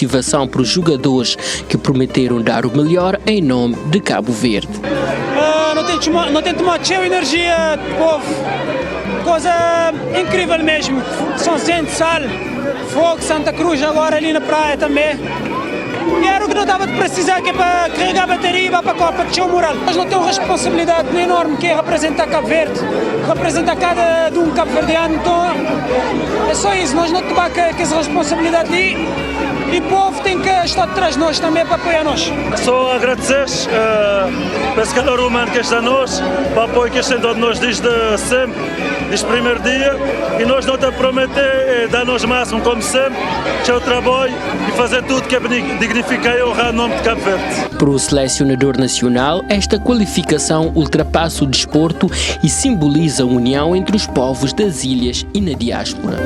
motivação para os jogadores que prometeram dar o melhor em nome de Cabo Verde. Nu ten toma txeu energia di povo, koza inkrivel mesmo. São Vicente, Sal, Fogo, Santa Cruz, agora ali na praia também. E era o que não estava de precisar, que é para carregar a bateria e para a Copa, que txeu moral. Nós não temos uma responsabilidade enorme que é representar Cabo Verde, representar cada de um cabo-verdiano, então é só isso, nós não temos que essa responsabilidade ali e o povo tem que estar atrás de nós também para apoiar nós. Só agradecer esse calor humano que está a nós, o apoio que está a nós desde sempre, desde o primeiro dia, e nós não te prometer dar-nos máximo, como sempre, que é o trabalho e fazer tudo que é dignificar e honrar o nome de Cabo Verde. Para o selecionador nacional, esta qualificação ultrapassa o desporto e simboliza a união entre os povos das ilhas e na diáspora.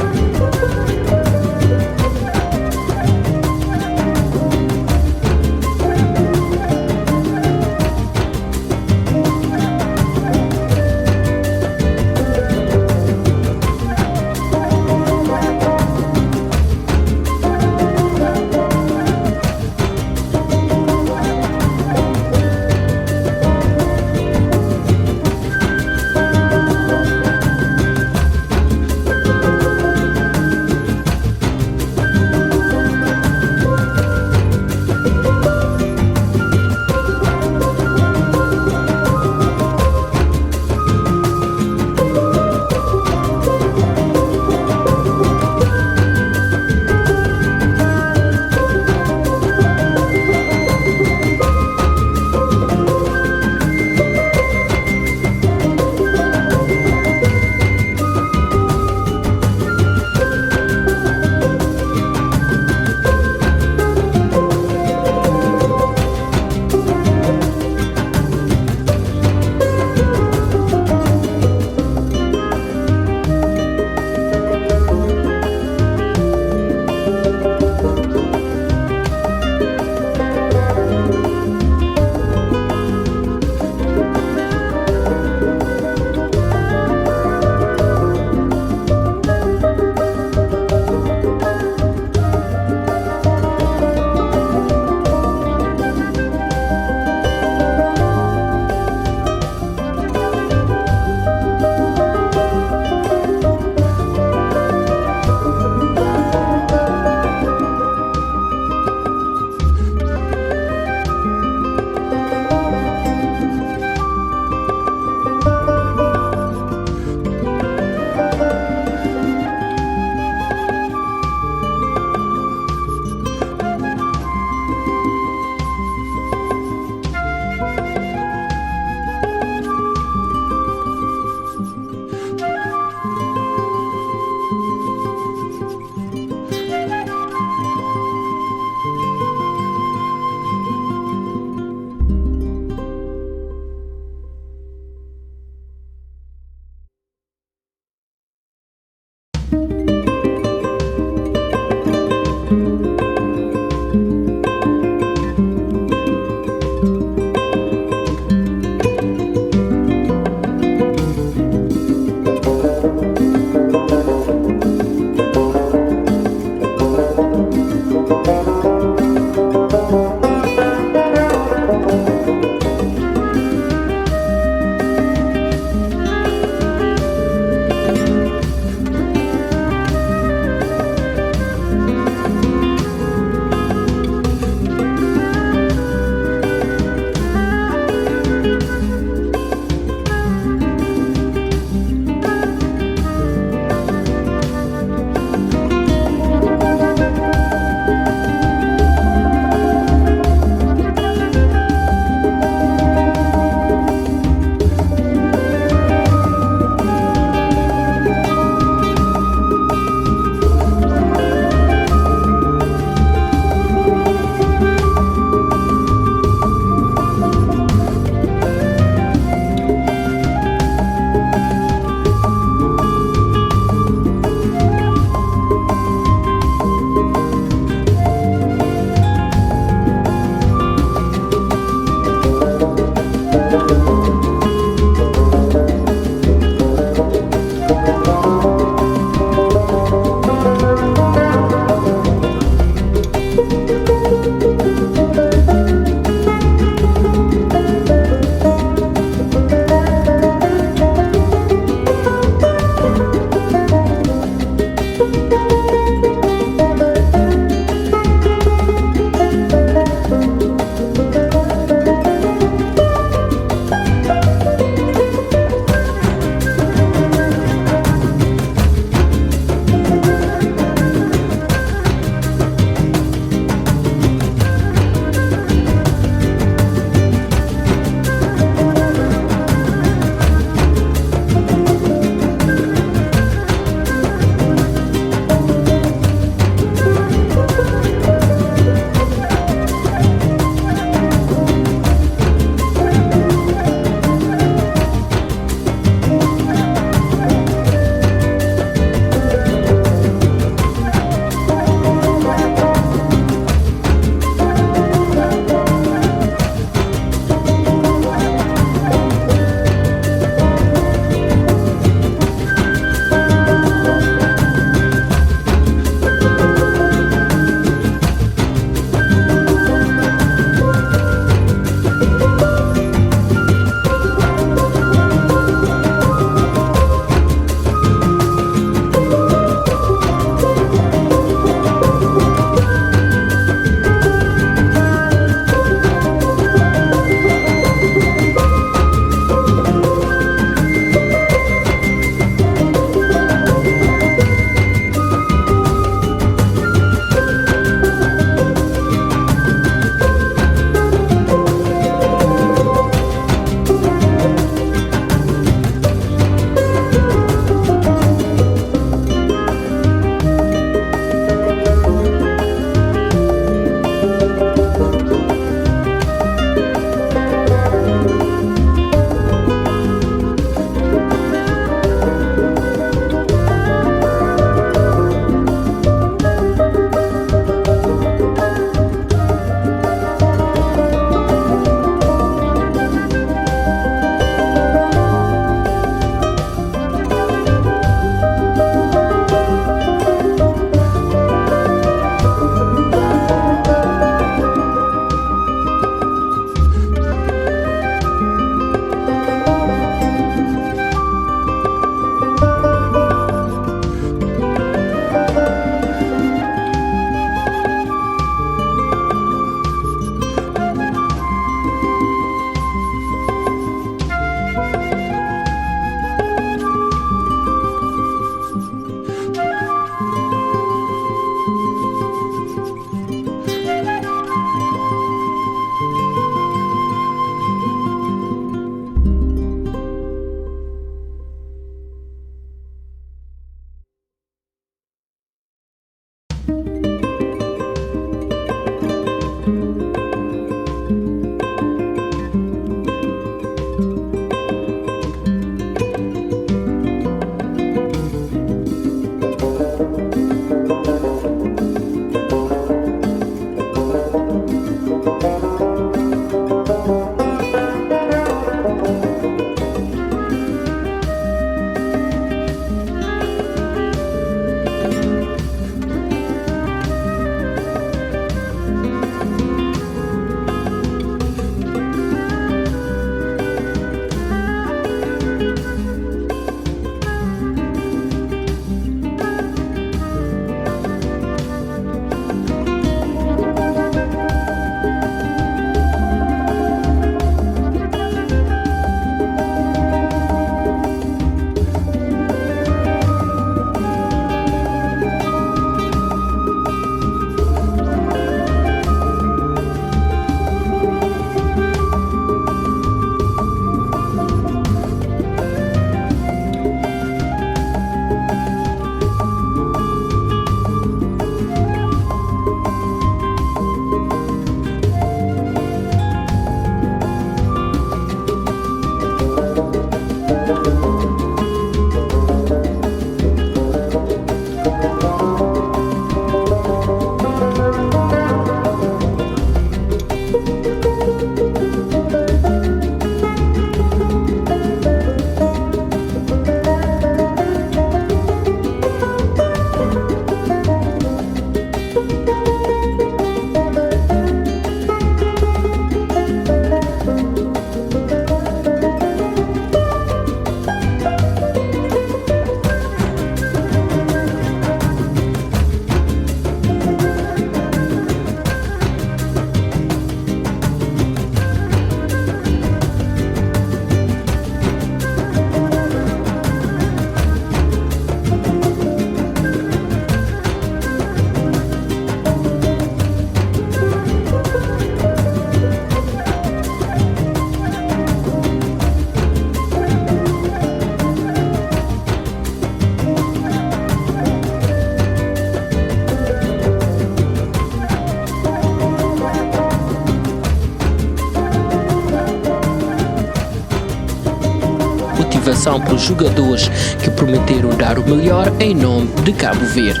motivação para os jogadores que prometeram dar o melhor em nome de Cabo Verde.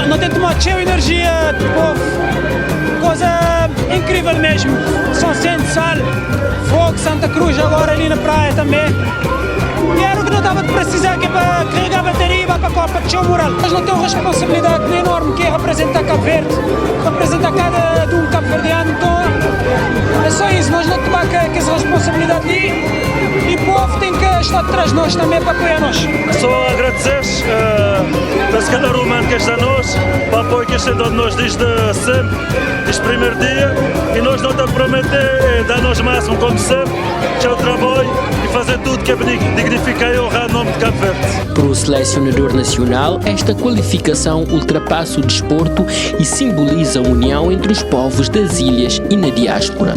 Nu ten tomadu txeu energia di povu, koza inkrivel mesmu. Soncent, Sal, Fogo, Santa Cruz, agora ali na praia tanbe. E era o ki nu tava ta presiza ki é pa karega bateria i ba pa Kopa ku txeu mural. Nós nu ten un responsabilidadi enormi ki é reprezenta Cabo Verde, reprezenta kada di un kabuverdianu. Nton é só isu, nós nu ta ba ku kes responsabilidadi li i povu ten ki sta tras nós tanbe pa apoia nós. Só agradecer esse calor humano que está nós, o apoio que está de nós desde sempre, desde o primeiro dia, e nós não te prometer dar-nos máximo como sempre, que é o trabalho e fazer tudo que é dignificar e honrar o nome de Cabo Verde. Para o selecionador nacional, esta qualificação ultrapassa o desporto e simboliza a união entre os povos das ilhas e na diáspora.